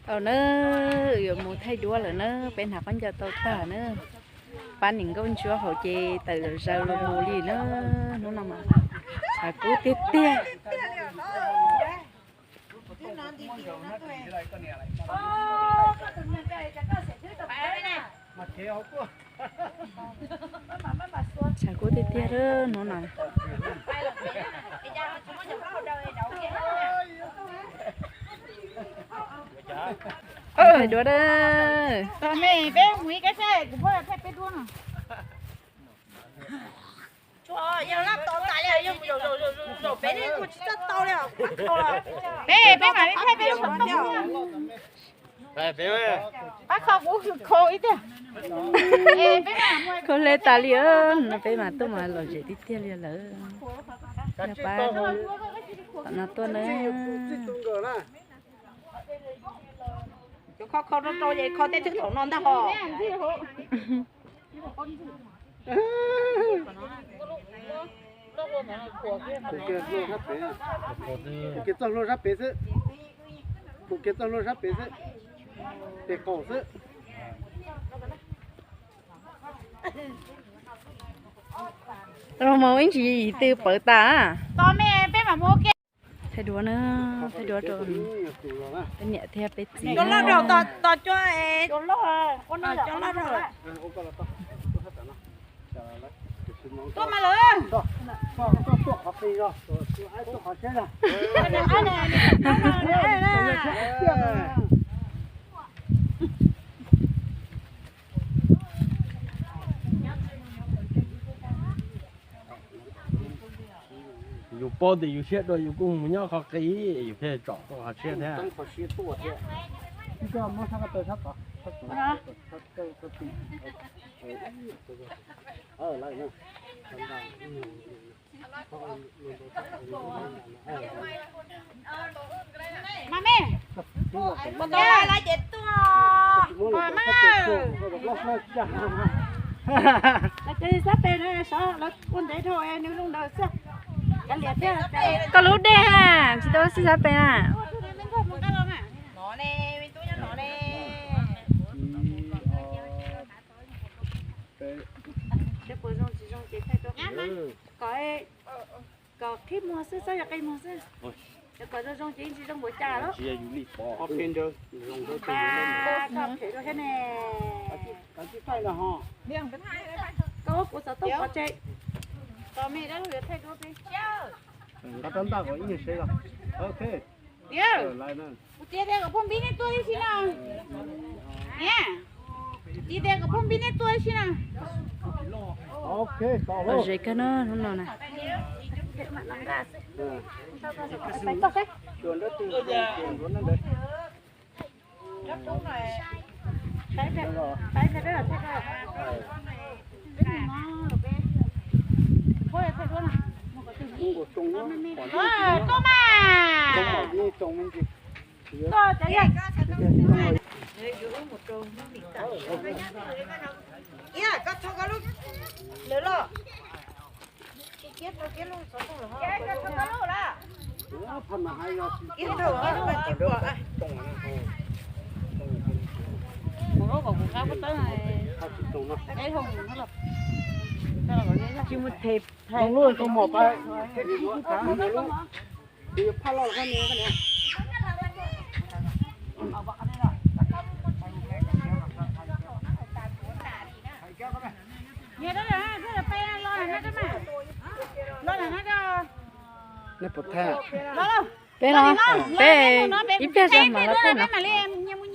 Tau na, yuav mus thaij duab lawm na, peb hnav khaub ncaws tau tag na. Pab niam nkauj ntsuab haus ces tawm zaws los mus li na. Hnub no mas tshav kub tiag tiag. Tshav kub tiag tiag hnub no. Thaij duab da. Tos me peb mus ib kab seb kuv phob thaij peb duab no. Peb, peb mam li thaij peb lub khov kho. Pab kho kuv khov ib tiag. Kho hle tas li no peb mas tuaj mas lom zem tiag tiag li lawm. Yog pab tom no tuaj na. Cov kho kho rau rau ces kho tej thwb thaum no ntag hos. Kuv kiag txoj hlua sab pem xwb. Kuv kiag txoj hlua sab pem xwb. Pem qaum xwb. Los mus ib ntsis yim twg pawv tas. Thaij duab na, thaij duab rau peb niam thiab peb txiv. Yus paub tias yus siab dua yus kuj mus nyob qhov qis, yus thiaj tsom tau qhov siab thiab. Koj lub dej ha, tsis tau xib xab pem na. Kom qhib muag xwb, txhob yog qi muag xwb. Kom zoo zoo ces tsis zoo npaum cas lawm. Koj phem rau thiab ne. Koj ua kuv xov tooj pov tseg. Nqa rab ntaj kom ib nyuag seb los. Ok. Kuv txiv tias kom phooj ywg nej tuaj ib si na. Niam, kuv txiv tias kom phooj ywg nej tuaj ib si na. Lom zem kawg na hnub no na. Tuaj mas. Koj tso koj lub lawm los. Tsis mus them. Nej puas thaij? Peb los, peb ib pliag zog mam los thaij no.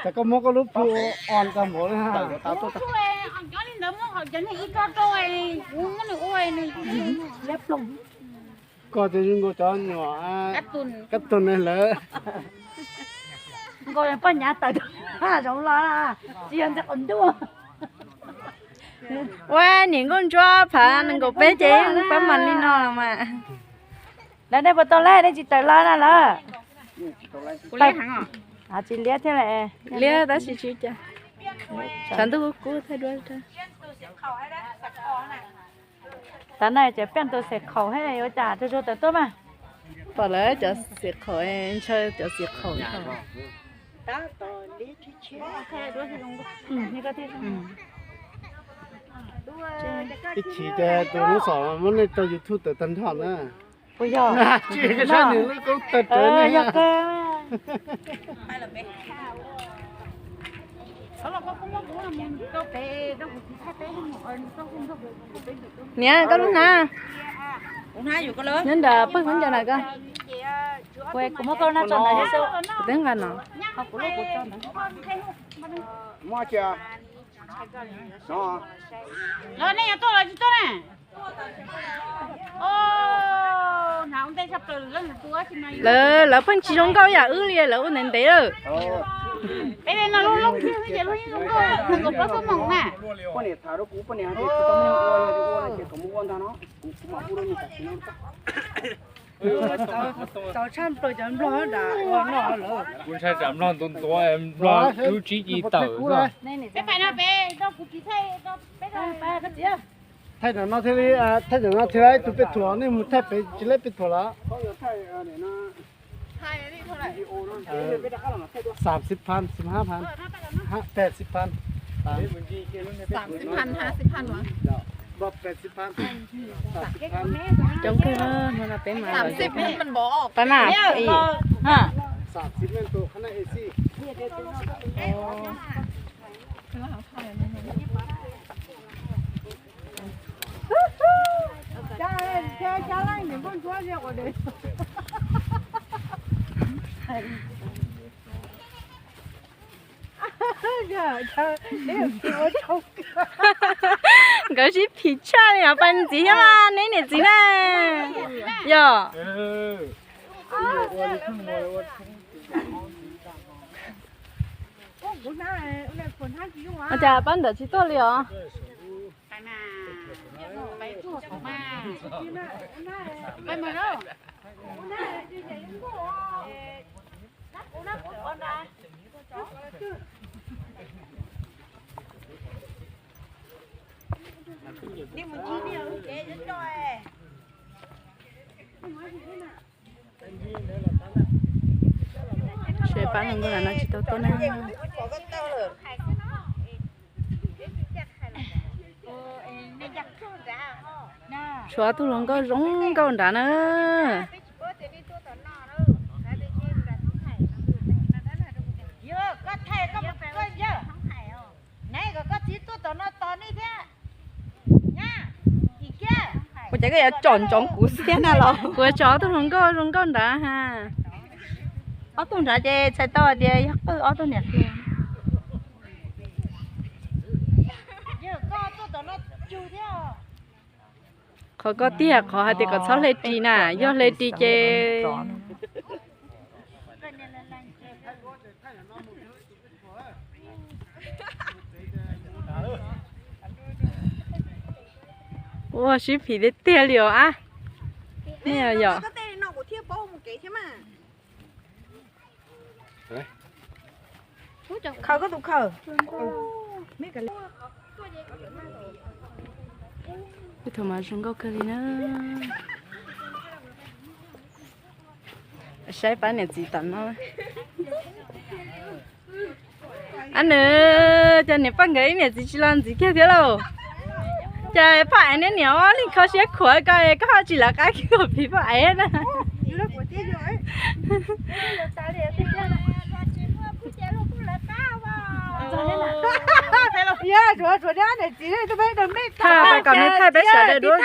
Ces koj muab koj lub phu on tag npaum li. Koj ces zoo nkaus cov nyuam kab tug ne lawm. Nkaus poj nyav tawm zoov los tsis yog ntxim qhov ntuj. Ua niam nkauj ntsuab phav nees nkaum peb ces pab mas li no los mas. Lawv nej puas tau laib, nej tsis tawm los na lawm? Tsis liab thiab lawm. Liab tab sis tsis cas. Tshav ntuj kub thaij duab. Tav no ces peb tus xim khaum thiab, yuav cas tsuag tsuag tawm tuaj mas. Pom lawv cov xim khaum, ntshaw cov xim khaum. Ib chim ces tus lub xom muab nej tso YouTube tawm tag nrho na. Puas yog? Tsis, nws lub koob tawg rawv ne. Yog kawg. Niam, koj lub hnab. Nyob nram pawg khaub ncaws na koj. Kuv muab koj lub hnab tso ntawd xwb. Kuv twb nqa no. Los nej yuav tuaj los tsis tuaj na? Lawv, lawv pheej tsis zoo nkauj yam wb li, lawv ua ntev ntev lawm. Peb no lub lub thiab ces lub yeej zoo nkauj, nees nkaum plaub xuab moos na. Kuv ntshai tsam nplog ntua ntua, nplog lub tsib ci tawm xwb. Thaij ntawm no thiaj li, thaij ntawm no thiaj li ib tug pej thuam, nej mus thaij pem tsis leb pej thuam lawm. Xam xib phan, xib hab phan, peb xib phan. Xam xib phan, hab xib phan. Coob kawg no, peb mas pab na. Xam xib phan tus qhab na esi. Nkawd sib phim tshaj li os, pab ntxiv thiab mas, neb niam txiv na. Yog. Ua cas pab ntawd tsis tuaj li os? Seb pab hluas nkauj no tsis tau tuaj na. Tshuav ob tug hluas nkauj zoo nkauj nrad na. Ua cas koj yuav tsom ntsoov kuv xwb thiab na los? Kuv tsom ob tug hluas nkauj zoo nkauj nrad ha. Ob tug nrad ces txhais tau hais tias yog qwj ob tug niam hluas. Qhov koj tiag qhov hais tias kom txhob hle ris na, yog hle ris ces ua sib phim tiag tiag li os a. Yog. Khaws koj tus khaws. Ib tug mas zoo nkauj kawg li na. Saib pab niam txiv tom no. Ab nws, cas niam poj nkawd ib niam txiv tsis los ntxiv kiag thiab lauj? Cas poj ev neb niam ob leeg kho siab khuav ko, koj ho tsis lawv qab kiag kom phim poj ev na. Thaij pab kom nej thaij peb sawv daws duab.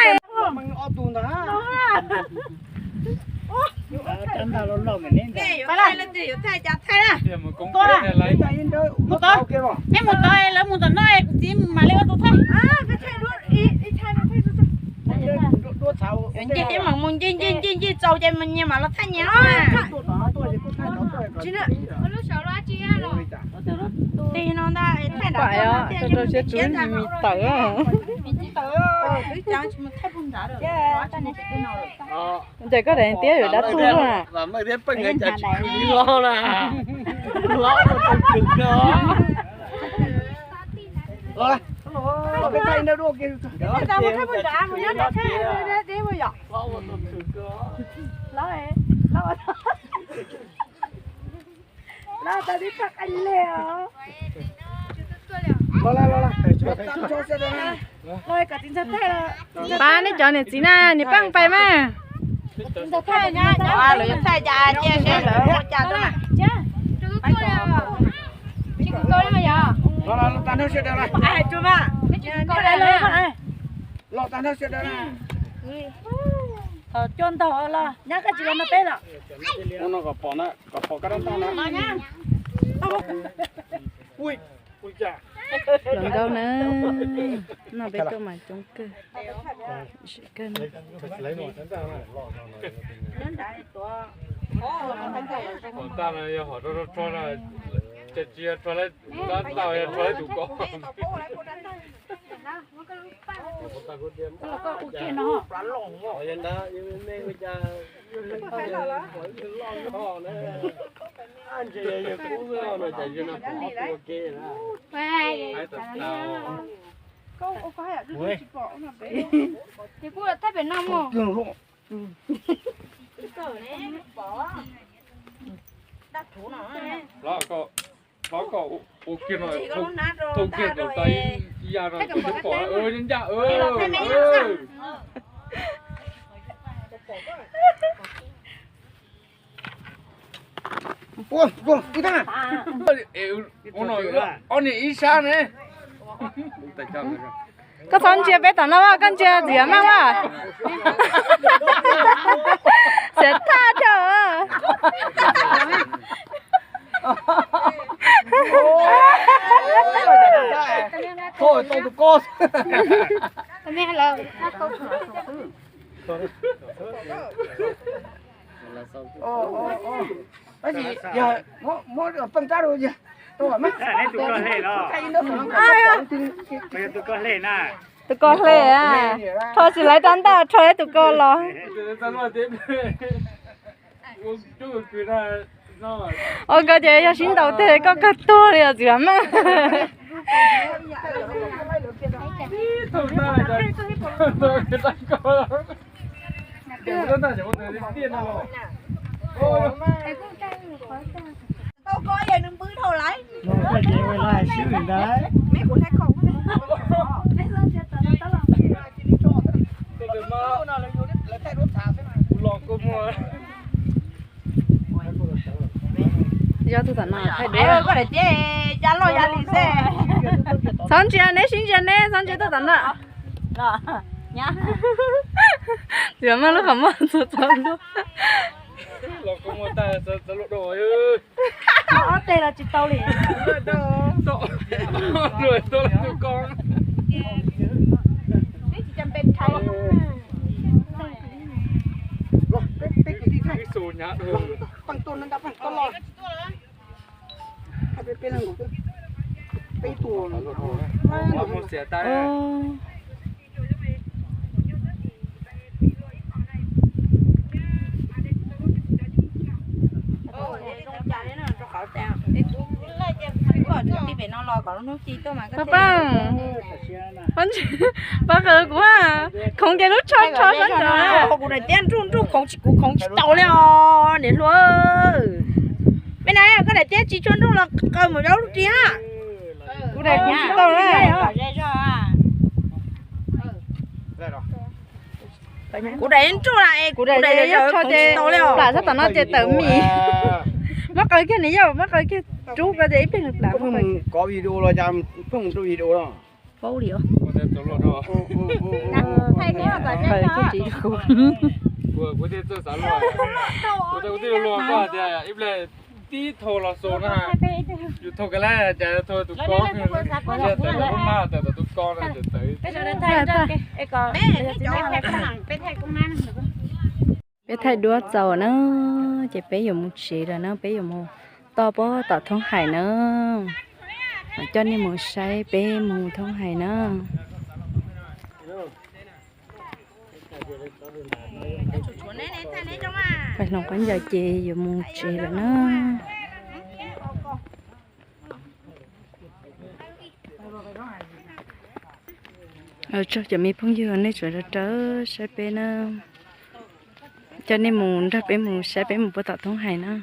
Mus tod, lawv mus tom no, kuv txiv mam li ua tus thaij. Nce mam mus nce nce nce nce txaus ces nyias mam los thaij nyias. Tig no ntag, thaij nram no, tsis tawm. Ncaim koj daim tiab yuav dab tuag na. Pab, nej cov niam txiv na, niam pab pais mas. Los tag nrho sawv daws na. Coj ntaug los, nyab koj tsis los nrog peb los. Ua no kom pom na, kom pom koj rab ntaj na. Hluas nkauj na, no peb tuaj mas coob kawg. Hom ntaj no yog hom rog rog rog na, cas tsis yog rog lawv, rab ntaj yog rog lawv tus ko. Ces kuj thaij pem no mus. Hlob, hlob koj ua kiag no, thauj kiag kom tau ib yam no kuv twb pom ncaj. Ob niag ib sab ne. Koj txhob ntsia peb tom no, koj ntsia Txiv Yam Meej mas. Xiav thaj dhau. Tab sis yog muab pej tsab rau yog tus ko hle na. Tus ko hle, rho tsis laiv rab ntaj, rho ib tus ko los. Ua koj ces yog sib ntaus tes koj kawg tuag li os Txiv Yam Meej. Yog tus tom no thaij duab. Txhob ntsia neb, sib ntsia neb, txhob ntsia tuaj tom no. Txiv Yam Meej lub qhov muag txog txog luaj. Ob teg los tsis tau li. Pab, pab, pab qw kuv, khoov ces lub tsho tsho sab nraud. Kuv daim tiab nruj nruj khoov tsis, kuv khoov tsis tau li os niam hluas. Mej na, koj daim tiab tsis tshua nruj los qw mus rau lub ris ha. Kuv daim khoov tsis tau na. Kuv daim nruj na, kuv daim yog tsho ces plam sab tom no ces tawm mis. Muab qw kiag niam yau, muab qw kiag rub ko ces ib pliag nws plam. Kov video los cas pheej mus rau video no. Paub li os. Qw kiag tsis kuv. Tib thau los xaus na, yus thau ka lab cas thau tus ko, tawm tom lub maj tawm tom tus ko na ces tawm. Peb thaij duab txaus na, ces peb yuav mus tsev lawm na, peb yuav mus toj puag tom thoob hais na. Mam coj nej mus saib peb mus thoob hais na. Pais hloov qab ncaws ces yuav mus tsev lawm na. Tsaug cov me phooj ywg nej tsuas rau saib peb na. Coj nej mus nrog peb mus saib peb mus puag tom Thoob Hais na.